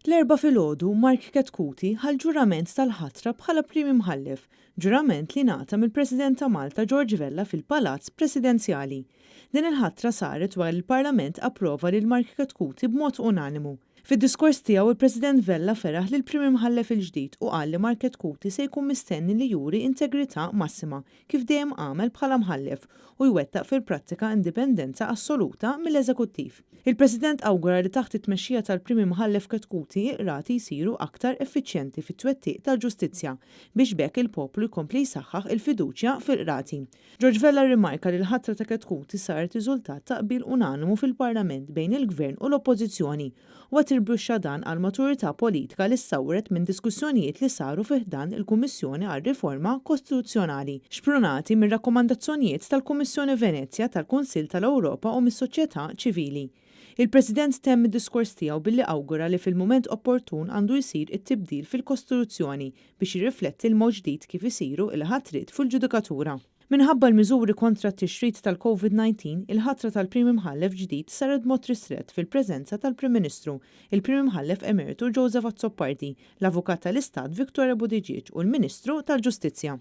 L-Erbgħa filgħodu, Mark Chetcuti ħa l-ġurament tal-ħatra bħala Prim Imħallef, ġurament li ngħata mill-President ta' Malta George Vella fil-Palazz Presidenzjali. Din il-ħatra saret wara li l-Parlament approva lil Mark Chetcuti b'mod unanimu. Fid-diskors tiegħu il-President Vella feraħ lill-Prim Imħallef il-ġdid u qal li Mark Chetcuti se jkun mistenni li juri integrità massima kif dejjem għamel bħala mħallef u jwettaq fil-prattika indipendenza assoluta mill-eżekuttiv. Il-President awgura li taħt it-tmexxija tal-Prim Imħallef Chetcuti il-qrati jsiru aktar effiċjenti fit-twettiq tal-ġustizzja biex b'hekk il-poplu jkompli jsaħħaħ il-fiduċja fil-qrati. George Vella rrimarka li l-ħatra ta' Chetcuti saret riżultat ta' qbil unanimu fil-Parlament bejn il-Gvern u l-Oppożizzjoni u attribwixxa dan għal maturità politika li ssawret minn diskussjonijiet li saru fi ħdan il-Kummissjoni għar-Riforma Kostituzzjonali, xprunati mir-rakkomandazzjonijiet tal-Kummissjoni Venezja, tal-Kunsill tal-Ewropa u mis-soċjetà ċivili. Il-President temm id-diskors tiegħu billi awgura li fil-mument opportun għandu jsir it-tibdil fil-Kostituzzjoni biex jirrifletti l-mod ġdid kif isiru l-ħatriet fil-ġudikatura. Minħabba l-miżuri kontra t-tixrid tal-Covid-19, il-ħatra tal-Prim Imħallef ġdid saret b'mod ristrett fil-preżenza tal-Prim Ministru, il-Prim Imħallef Emeritu Joseph Azzopardi, l-Avukat tal-Istat Victoria Buttigieg u l-Ministru tal-Ġustizzja.